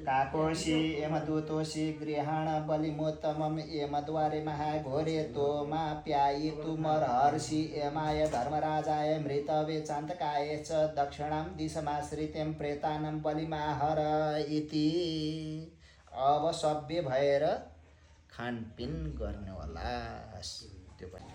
काकोशी यमदूतोषि गृहाण बलिमोत्तमं यमद्वारे महाघोरे तोमाप्यायितुमर्हर्षि यमाय धर्मराजाय मृतवे चान्तकाय च दक्षिणां दिशमाश्रित्यं प्रेतानं बलिमाहर इति। अब सभ्य भएर खानपिन गर्ने होला। त्यो पनि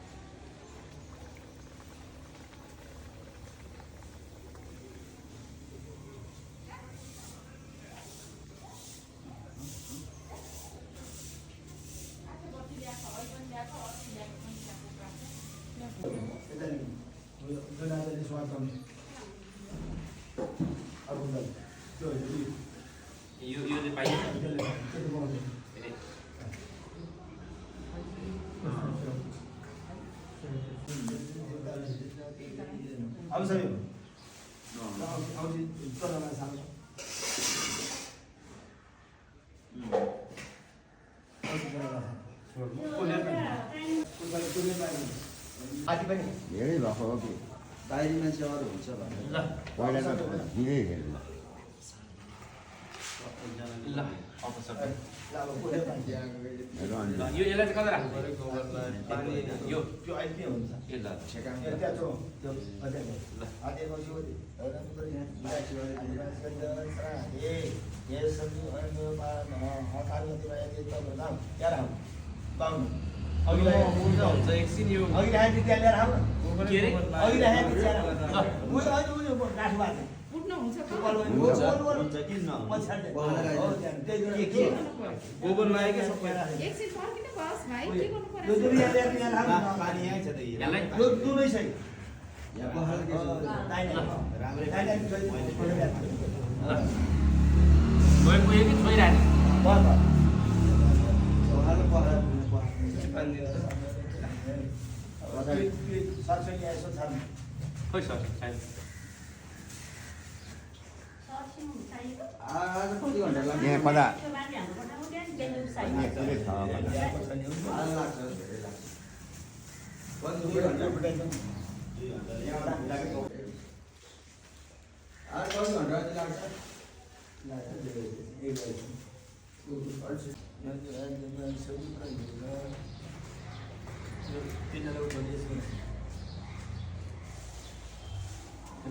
धेरै भएको हो कि बाहिरी मान्छेहरू हुन्छ भनेर पहिला त हिँडै हेर्नु यो यसलाई चाहिँ कता राख्नु यो अहिले हुन्छ हुन्छ एकछिन यो गोबर लागेको सबै एकछिन फर्किनु बस भाइ के गर्नु पर्यो पानी यहीँ छ त यसलाई गयो पुग्यो कि छोइराख्ने खोइ सर आज कति घन्टा लाग्छ यहाँ कता ल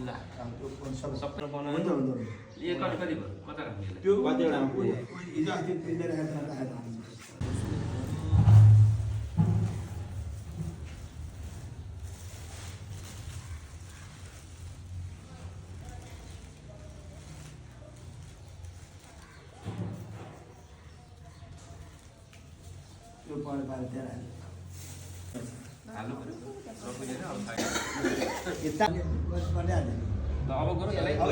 सबै बनाउनु यो कति कति भयो कता राख्ने त्यो कतिवटा हाल्नु पर्यो सकिँदैन अब छैन ल अब गरौँ यसलाई कहाँ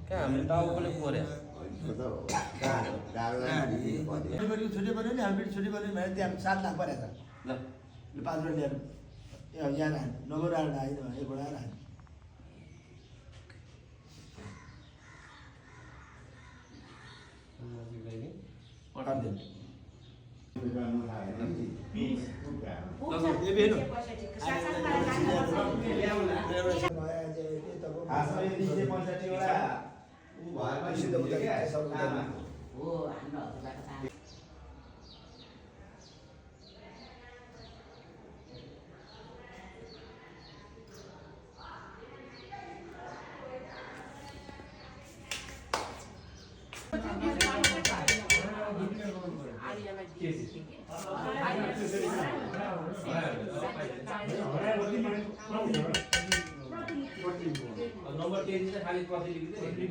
हाम्रो टाउकोले पर्यो छुट्टी पऱ्यो नि हालपिट छुट्टी पऱ्यो भने त्यहाँ 7 लाख परेछ ल 5 रोड ल्याएर यहाँ नगर आएर आयो एकबाट आएर आयो नम्बर 10 चाहिँ खाली प्रति लेखिदिए